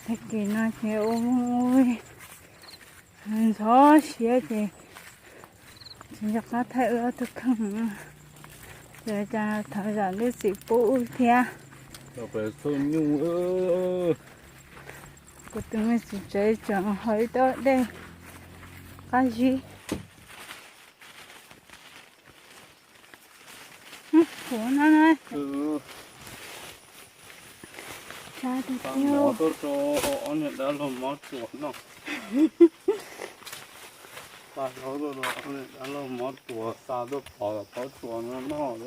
Tag kis no ces ua ntxhov siab ces tsis nco qab thaij wb ob tug kheej. Ces cas thov zam lub txim pub wb thiab. Kuv tus me txiv tsev tseem haus ib tug dej qab zib. Kuv no na. Tshav tiag tiag. Tuaj rau ob niag dab laug mov tsuas noj. Xa hlauv tuaj rau ob niag dab laug mov tsuas, xa tuaj pov pob tsuas no noj.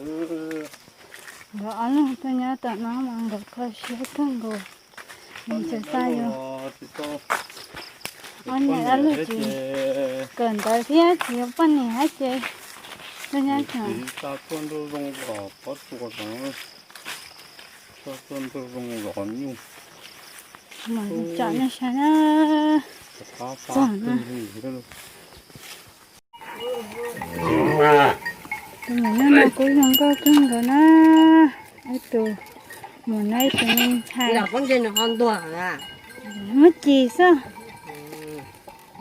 Nkawd ob leeg tuaj nyob tom no mas nkawd kho siab kawg nkaus. Nws tseem xa yus. Ob niag dab laug tsis kawm ntawv thiab tsis yuav poj niam hab ces tuaj nyob tseem. Xa tuaj nrog zoo zos pob tsuas, xa tuaj nrog zoo zos nyuj. Mas tsom nej saib na. Txog na. Tus mus noj no kuj zoo nkauj kawg nkaus na. Ib tus mus noj ib tus me ntxhais. Muab ci xwb.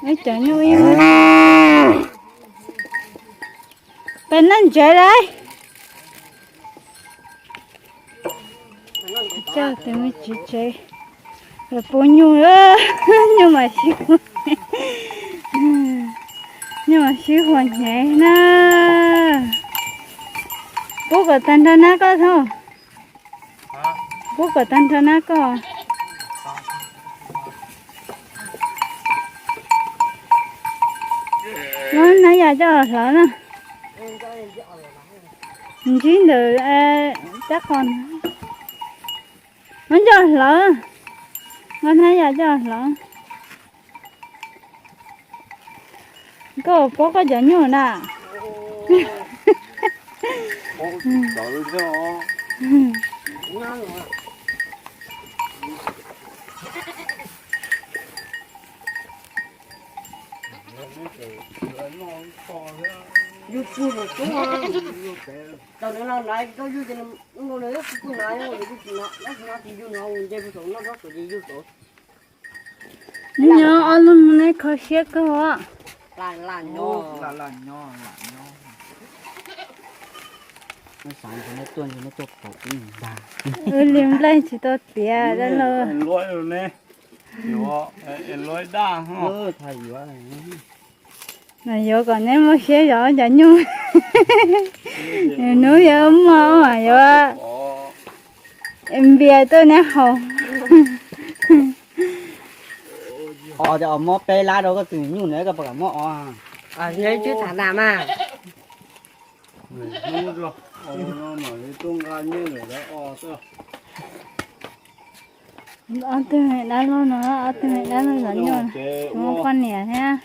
Ib cov nyuj ib. Peb noj ntsev lawm. Coj tus me txiv tsev los pub nyuj, nyuj mas sib, nyuj mas sib huas hnyev na. Pub kom tag nrho nab koj thaub. Pub kom tag nrho nab koj. Muab hnab yas coj los hlawv na. Ntsib ntawm tab qos. Muab coj hlawv. Muab hnab yas coj hlawv. Koj puab koj cov nyuj na. Nyob ob leeg neb kho siab kawg os. Wb li nplaig tsis tau tiav dab laug. Mas yuav kom neb muaj siab zov cov nyuj. Hnub yuav muaj mas yuav npias tuaj neb haus. Os, mob peb lab rau koj tus nyuj na, koj puas kam mob os? Ob tug me dab laug no, ob tug me dab laug zov nyuj, muaj poj niam thiab.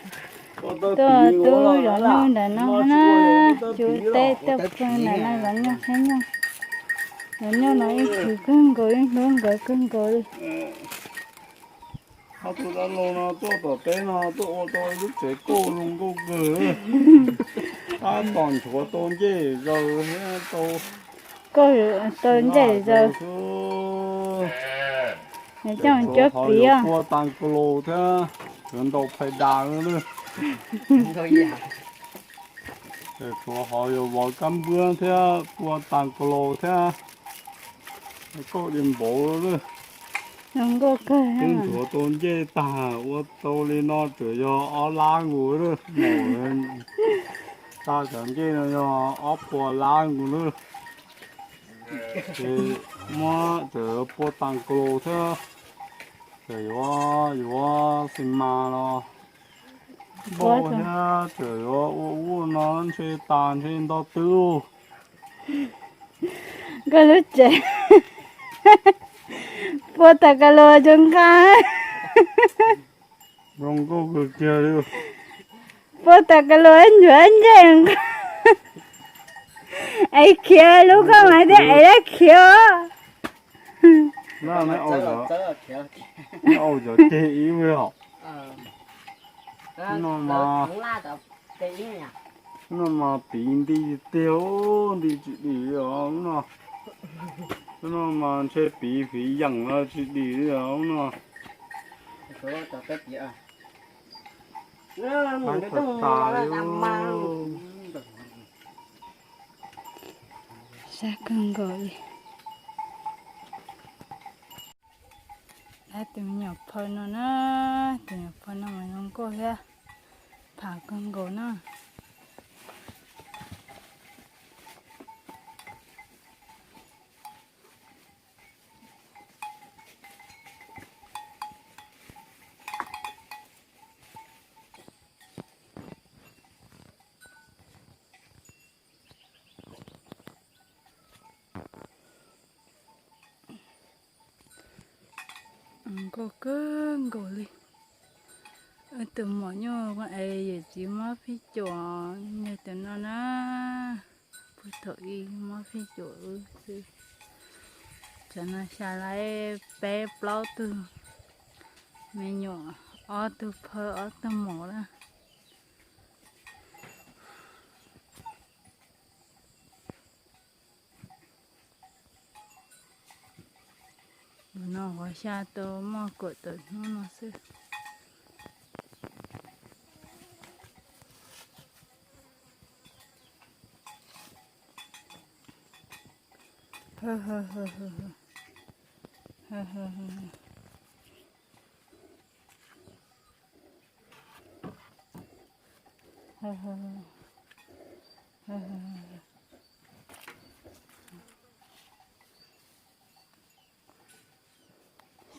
Tuaj tub zov nyuj ntawm no na, cub teb tuaj pw ntawm no zov nyuj thiab nyuj. Zov nyuj no ib khwv kawg nkaus, ib hlub nkawd kawg nkaus li. Ob tug dab laug no tuaj tom teb no tuaj ua tau lub tsev kauj zoo nkauj kawg. Tab tom nchuav tau ncej zaws thiab tau, kauj tau ncej zaws xwb. Coj cov pua tas kaus laus thiab, yuav ntaus phais das lawm. Tshuav hov yuav vov kab npuab thiab pua tas kaus laus thiab, kauj di npaum lawm. Twb nchuav tau ncej tag, ua tau li no tseem yog ob lab nkaus lawm. Tag cov ncej no yog ob puas lab nkaus lawm. Ces muab tseem pua tas kaus laus thiab, tseem yuav yuav xi mas los npau thiab, tseem yuav ua ub no ntshe tas ntshe nto twb. Koj lub tsev pua tas kaus laus zoo nqa. Zoo nkauj kawg kiag li. Pua tas kaus laus nchuav ncej nqa. Es khiav lub koj mas thiaj es dab khiav. Au cov ceg ib os. No mas, no mas piv nti tiag, nti tsis dim li os no. No mas ntshe piv fiv yeem los tsis dim li os no. Sab kawg nkaus li. Dab tus me nyuam phawj no na, tus me nyuam phawj no mas zoo nkauj thiab, pham kawg nkaus na. Nkauj kawg nkaus li. Wb tus muam nyuj es yawm txiv muab phij cuam, yog tus no na, puag thaum ub muab phij cuam wb xwb. Tam no xya lab peb plaub tug me nyuam, ob tug phawj ob tug maum na. Tus no qhov xya tau muaj kaum tawm hnub no xwb.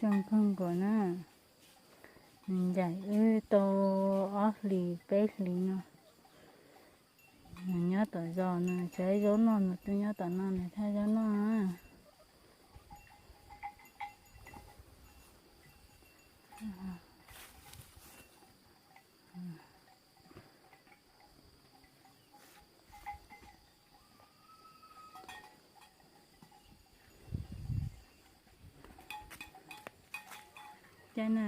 Xyoo kawg nkaus na, nws ncaim wb tau ob hlis peb hlis no. Nws nyob tom zos, nws tshaib zaub noj, nws tuaj nyob tom no nws thaj zaub noj na. Cas na,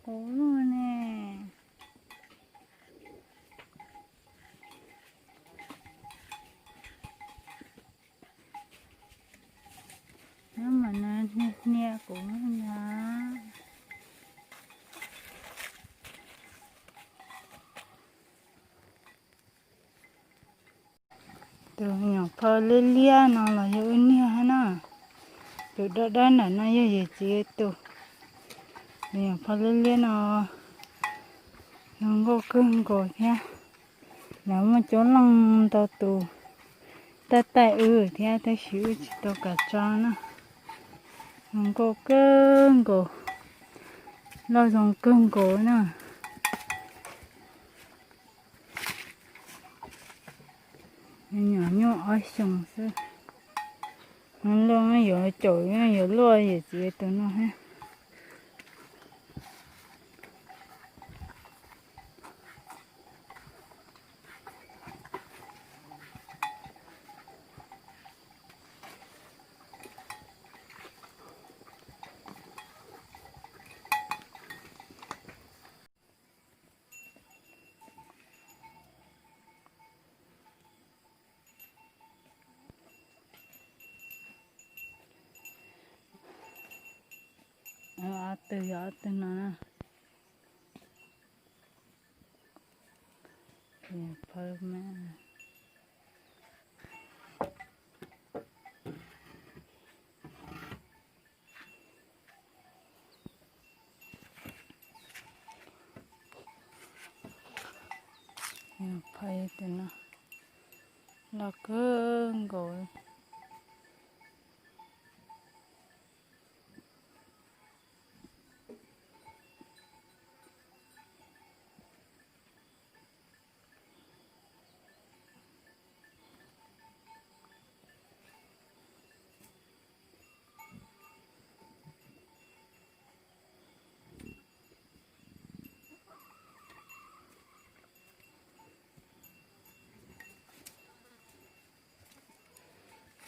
qub lug ne. Nyob mas na, hnia hnia kuv na. Tus nyuam phauj liab liab no los yog wb niag na. Tus dawb dawb ntawm no yog yawm txiv tus. Tus nyuam phauj liab liab no zoo nkauj kawg nkaus thiab. Lawv muaj coob leej ntau tus taij taij wb thiab tab sis wb tsis tau kam tso na. Zoo nkauj kawg nkaus, loj zoo kawg nkaus na. Nyuam nyuj ob xyoos xwb, luaj yuav caum yuav luaj yawm txiv tus no thiab. Ob tug yog ob tug no na. Phawj mas. Phawj tus no loj kawg nkaus.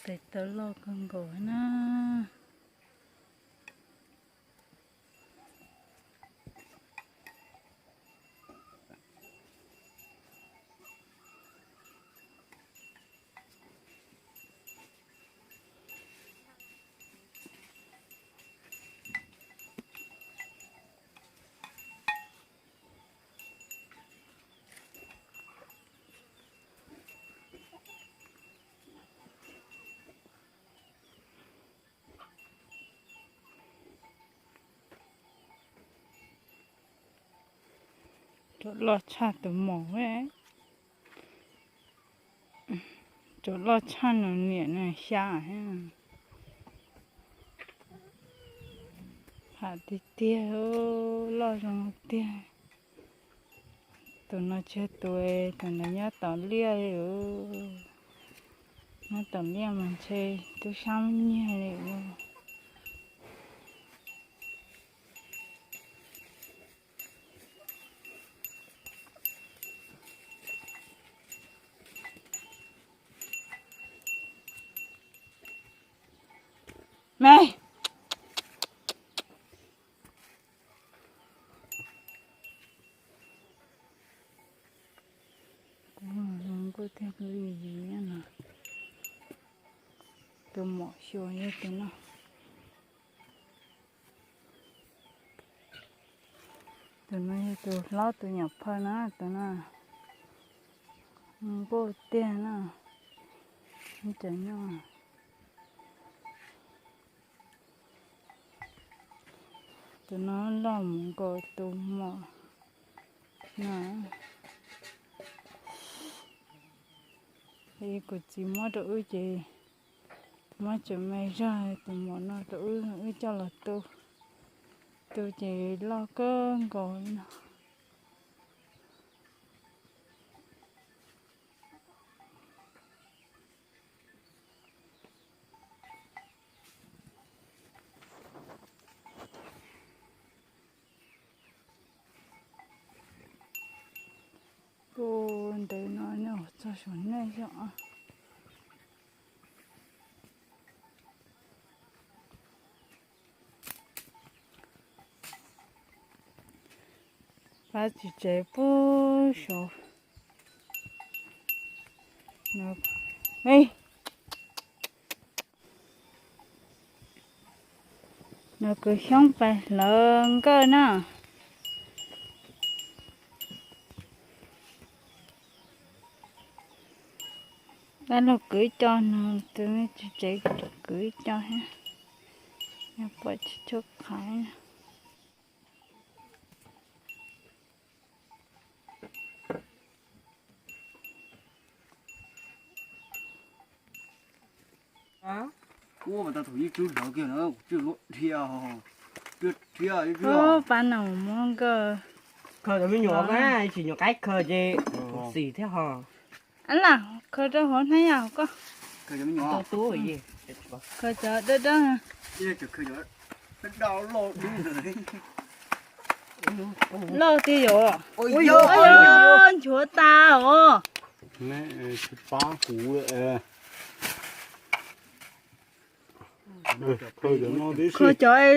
Tes taw loj kawg nkaus na. Tus loj tshaj tus mos, tus loj tshaj nws niam nws xya. Tham tiag tiag, loj zoo tiag. Tus no tsis yog tus, tus ntawd nyob tom liaj li, nyob tom liaj mas ntshe tub sab muaj nyiaj li. Me, kuv zoo nkauj tiag li no. Tus mom xyuas yog tus no. Tus no yog tus hlob, tus nyuam phawj na, tus no nkauj tiag na. Cov nyob, tus no loj mus nkaus tus mom no. Kuv txiv muab rau wb ces muab tseem me zog tus mom no rau wb, wb coj los tu, tu ces loj kawg nkaus li no. Kuv ntawd no nej txog saum nej xyov. Pab tsis tsev puag saud. No kwv xyoob pais hlawv nkawj na. Dab laug kwv ib co no, tus me tsis tsev kwv ib co thiab. Yog pom tsis tshua qhaiv. Ua mas tau thaum ib tsub hlawv kiag na, kuv tsis luaj dhia, dhia ib tsub. Pab no muab nkawj khaws cov me nyuam, tsis nyuam qaib khaws ces xim thiab ho. Ab lam khaws rau hauv hnab yau koj. Khaws cov dawb dawb. Loj tiag yom. Ua nchuav tas os. Tsis pab kuv. Khaws cov,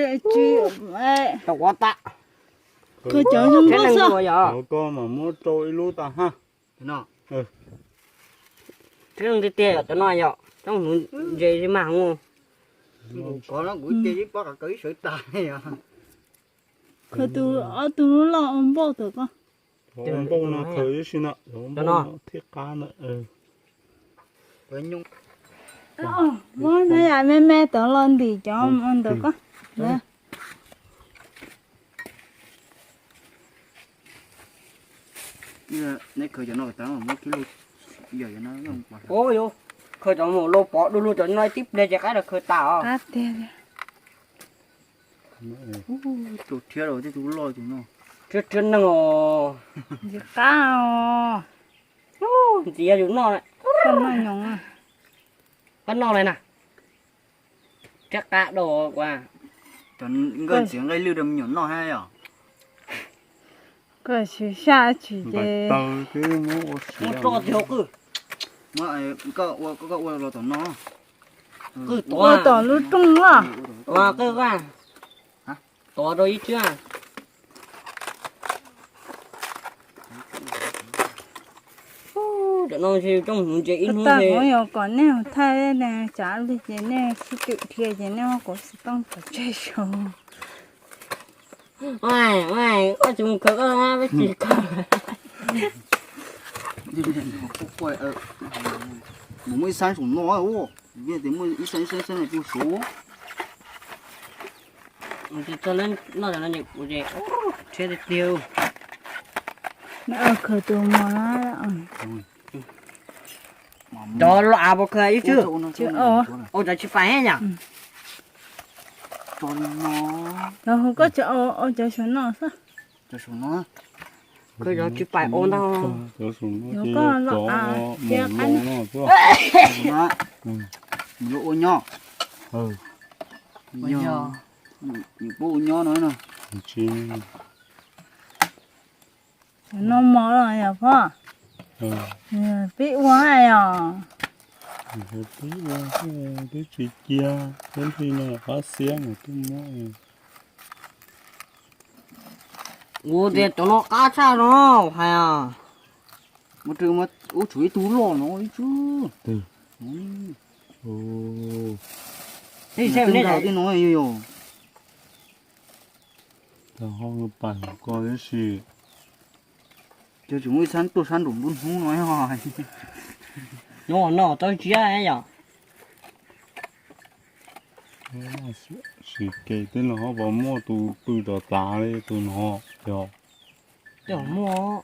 khaws cov zoo nkauj xwb. Koj mas muab rau ib lub tag hab. Tib leeg tiag tiag yom, cov no yom, coob hnuv ntses li mas hov. Khaws tus ob tug lub loj ua npauj tawm koj. Ua npauj no khaws ib si na, cov no thiab qab na. Muab hnab yam me me tod los ntim cov ntawd koj. Khaws cov mus lauj pov du lug cov no tib pliag ces qaib los khaws tas os. Rhiab rhiab neeg os. Ntxiv qab os. Ntxiv yog yus noj, qab noj li na. Rhiab qab dau ua. Nkawj ntxiv nqaij lwj rau me nyuam noj hab yom. Koj tsis saj tsis ces. Muab roj tig hauv qwj. Koj ua los tom no. Qwj ua tom lub rooj los. Ua qwj vaj. Tov rau ib tswb. Cov no ntshe coob hnuv ntses ib hnub. Kuv yog kom nej mus thaij ne, tsam li ces nej sib twm dhia ces nej muab kuv xov tooj pov tseg saud. Koj tsis mus khaws koj peb tsis khaws. Mus muaj ib xab saum no, ib xab ib xab ib xab no puag saud. Txog noj cov no ces kuv ces rhiab tiag tiag. Khaws tus mos. Cov los av puas khaws ib txwm? Ua cov tsis pais yom? Cov hu koj tsis ua, ua cov saum no xwb. Khaws cov tsis pais ua ntag. Cov saum no ces cov mos mos no xwb. Yuav ua nyob. Nws puab ua nyob no. Cov no mos los yog phob? Pib ua yog. Pib ua, twb tsis cia, peb nti no qab xiab mas twb muab. Ua tias cov no qab tshaj no hais. Ub, tshuav ib tug loj no ib tug. Tej no yog. Tag ho pais ko tib si. Cov tsis muaj ib sab tuaj sab nraum nruab hnub no. Nyob no tau tsiab yom. Sim kev tej no ho puas muaj tus pw rov tav li tus no yog. Tej muaj.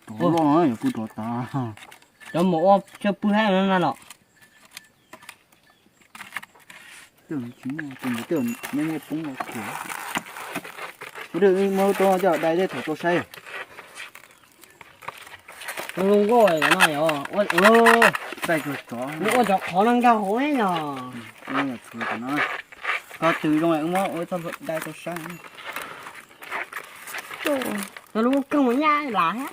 Tus loj no yog pw rov tav. Cov mus ua cov pw hab no na los. Tej tsis muaj, tej muaj poob no. Muab rau coj dai tej thaum tau saib. Zoo nkauj no yog. Dai tsuag tsov. Ua cov qhov no nkag hauv yog. Koj tw zoo wb muab ua txoj dai tau saib. Cov lub koog nyaj las thiab.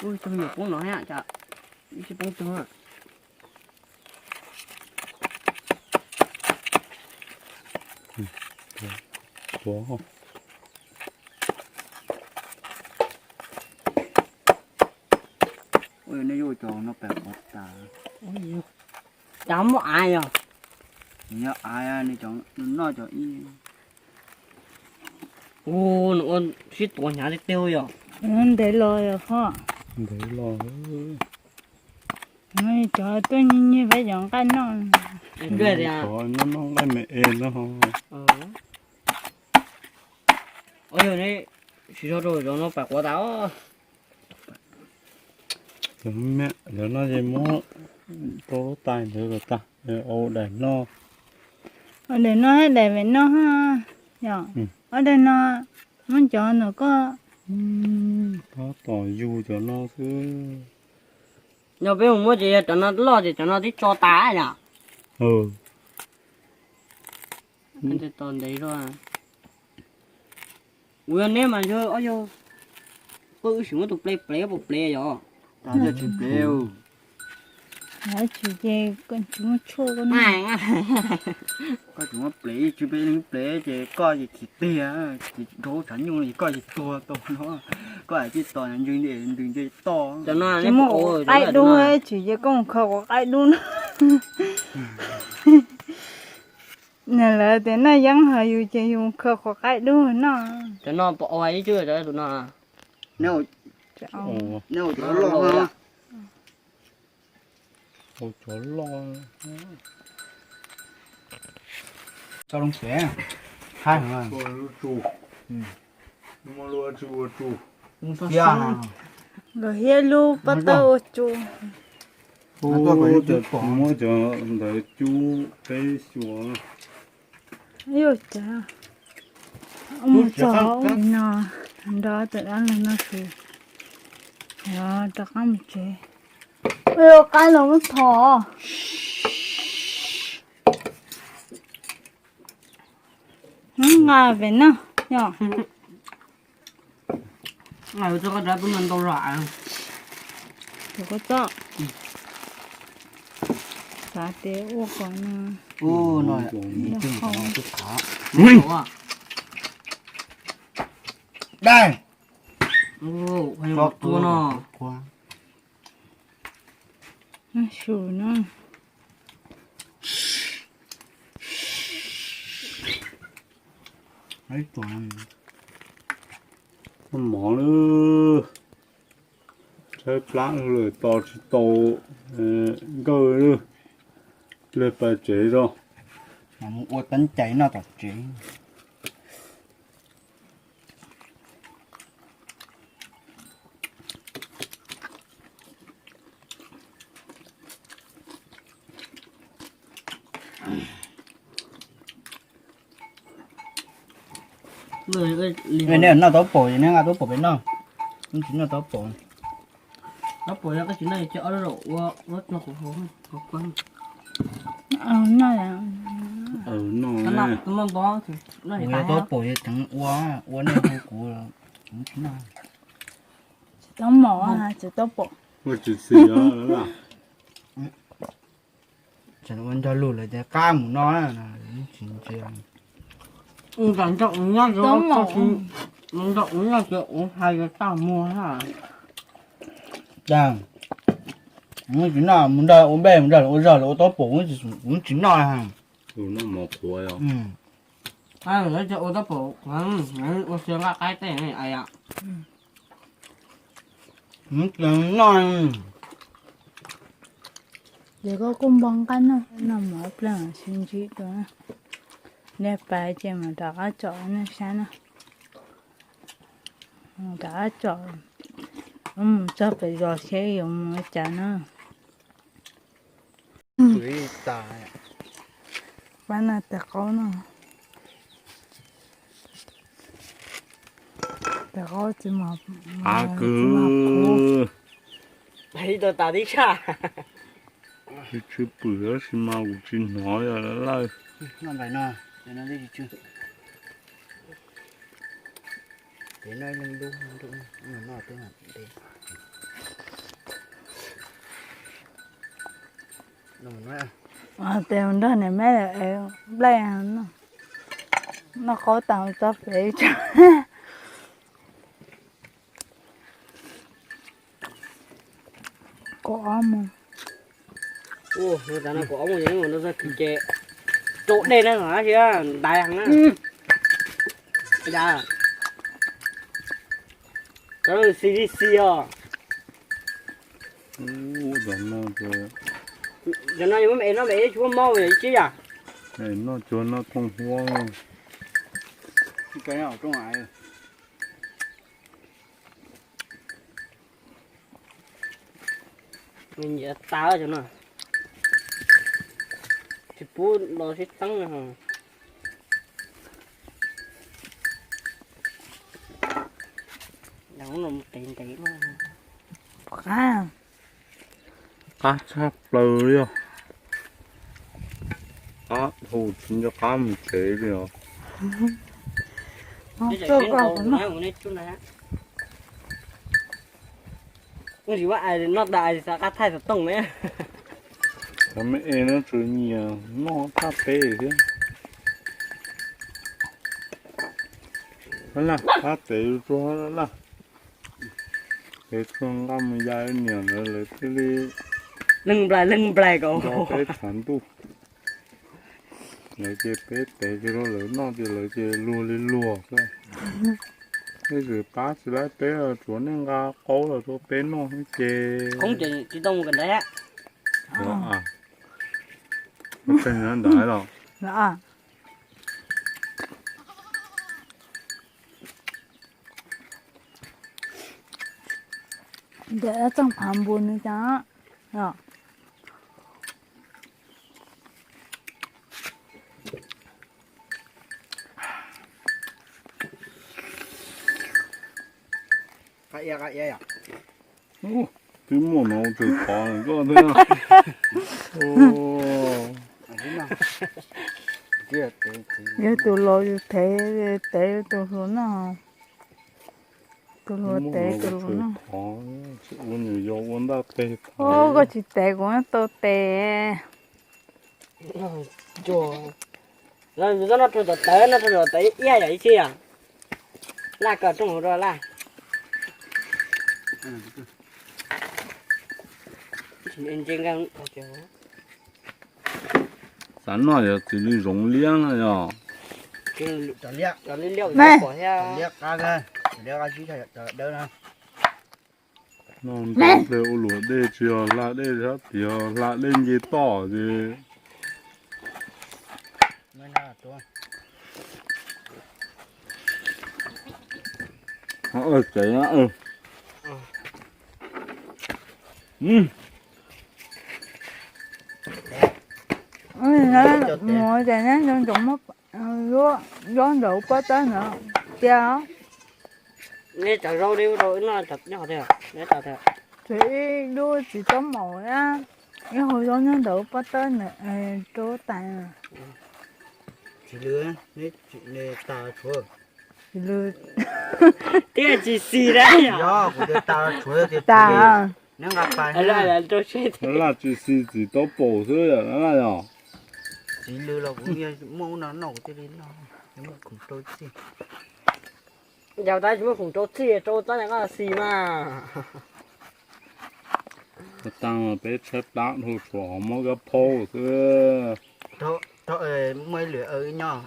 Ua cov nyuam poob no thiab, ib tsis poob tug. Ua nej yuav cov no pem qhov tas. Cas muaj av yog? Nws yog av, nws cov noj cov ib. Ua nws ua sib tuav hnyav tiag tiag yog. Ntev los yog qhov. Ntev los. Cov tuaj nyiag nyiag peb cov nqaij noj. Cov noj noj nqaij me es no. Ua yog ne, tsis tso rau cov no pais quav tas os. Cov no ces muab rau lub tais ntawd kom tag, ua daim noj. Ua daim noj, daim vem noj. Yog, ua daim no, muab cov ntawm koj. Tab tom yug cov no xwb. Yog peb mus muab ces yog cov no loj ces cov no twb tso tas yom. Tos ntev zog. Kuv yog neb mas yog ob yog, koj wb sim muab tus ple plev puas plev yog? Tsis plev. Tsis ces tsis muaj tshuaj. Koj tsis muab plev, tsis plev, plev ces koj ces khiav tiag, ces rau tshav nyuj ces koj ces tuag tau no. Koj hais tsis tos ntws ntws ntws toj. Tsis muaj qaib dub, tsis ces koj mus khaws quav qaib dub no. Nws lawv tias noj yeeb hos yus ces yus khaws quav qaib dub noj. Cov no pom ua ib cub cov tus no. Cov loj. Cov loj. Tso loo tsev. Haib heev. Nkawd hiab lub pob tawb ua tsu. Muab cov ntawd cub peb xyuas. Mus txog ua li no, nrog tus dab laug no su, rov qab mus tsev. Ua qaib los muab thom. Nqa pem no yom. Tus koj txob, xav tias ua kom no. Dai. Tua no. Su no. Mov lawm, tshaib plab lawm, tos tsis tau nkawj lawm, lig pais tsev zog. Mus ua teeb cai noj tom tsev. Nej noj tau pom, neb nqa tau pom pem noj. Tsis noj tau pom. Tau pom yog koj tsis noj ces ob lub ua ua no kuv hau. Noj, noj tau pom ces tseem ua, ua nej hu kuv, kuv tsis noj. Tsis tau mom, tsis tau pom. Tsis ua nrog lus lawm ces qab mus no, tsis ntsia. Ua nrog nyob, ua nrog ua nyob ces ua hais tau muag. Dag, tsis noj, mus nrog ua npej, mus nrog lawv ua zog, lawv ua tau pom, kuv tsis noj. Ua tau pom, ua xyaw nqaij qaib tej. Noj. Ces koj kuj npo nqaij noj, noj mov ib pliag sib ntsib dua. Nej pais ces mam rov qab tsom nej saib na. Rov qab tsom, mus txog pem zos seb yuav mus ua cas na. Pab no tes qaub no. Tes qaub tsis mos, a kws, ib tug tas tib tshaj. Tsis tshwm pwm tab sis mas kuv tsis hnov yog lawm. Tes nrog niam meb nplej noj qaub tas tso pem tso. Kaum ob moos. Ua, no tas no kaum ob moos ces, ces rau dej na, tab sis ntaiv heev na. Cov no xis li xis os. Cov no yog muab me es noj me es tsis muab mob yog ib tsib yam. Noj cuag noj thooj huab. Nyiam tas cov no. Tsis pub los sib teeb na. Qab, qab tshaj plaws li os. Qab dhau tsis nco qab mus tsev li os. Ua ntsis muab ais noj tas ais xav qab thaij xov tooj ne. Cov me es no tsuas nyiam noj thaj teb thiab. Laj, thaj teb tsuag laj. Es tsuag nqa mus ya niam lawv, lawv thiaj li leej nplais leej nplais kom nto peb tshav ntuj. Lawv ces peb tev ces rau lawv noj ces lawv ces luag li luag xwb. Tej zaum pab tsis laib peb los tsuav nej nqa qaub los rau peb noj ces. Qoob ces tsis tau mus kawm ntawv. Ntawd los. Ntawm txooj phav npus nws cas. Twb muaj no tseem thov koj thiab. Yog tus laus yus thev, tev tus hluas noj. Tus hluas tev tus hluas noj. Ua nyuam yaus ua ntaj teg. Koj tsis tev kuv tau tev. Noj rau tom tawv, noj rau tom tawv iab yom ib txhij yom. Laj koj rooj hauv rau laj. Xav noj yog txiv li zoov liab na yog. Noj ntau ple ua luam dej tsis yog hla dej sab tid, hla dej nce toj ces. Tsev na. Mus ces neb ntsoov ntsoov muab zaub ntawm pob tab ntawd. tiag. Neb cov zaub neb ua rau wb noj cov nyob qhov twg? Neb cov twg? Tsuas ib lub txiv taub maum na, ib hau zaub nyob ntawm pob tawb ntawd rau tais. Txiv lws, neb tas tshuav. Txiv lws. Tiag tsis xis na. Yog kuv tias tas tshuav tias tas. Neb nqa pais. Laj tsis xis txiv taub maum xwb yom, laj yom. Txiv lws los kuv muaj ub no noj kuv thiaj li noj, muaj khoom rau txij. Yog tab tsis muaj khoom rau txij, rau txoj niag koj xis mas. Ua tag peb tshaib plab dhau tshuav qhov mob kab phaub xwb. Muaj ib lwm nyob,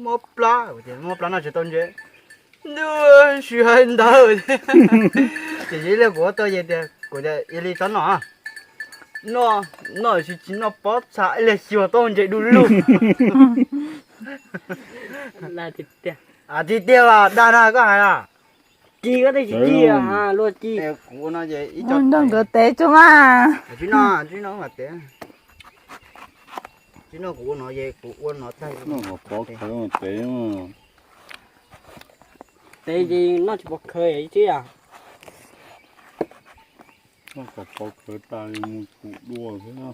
mob plab, mob plab noj tsis tau ntses. Ntuj, tsis hais ntawd. Ces ib pliag kuv ua tau ces tias kuv tias yog li txhob noj. Noj, noj tsis tsis noj pob txha ib pliag xyuas tau ntses du lug. Tiag tiag los dag na koj hais na. Ci koj tej tsis ci luag ci. Kuv ua no ces ib co nrog nkawd tev tso mas. Tsis no, tsis no mas tev. Tsis no kuv ua no ces kuv ua no tag. Noj kom pov khawv mas tev. Tev ces noj tsis pov khawv ib tib yam. Noj kom pov khawv tas mus tshum dua xwb na.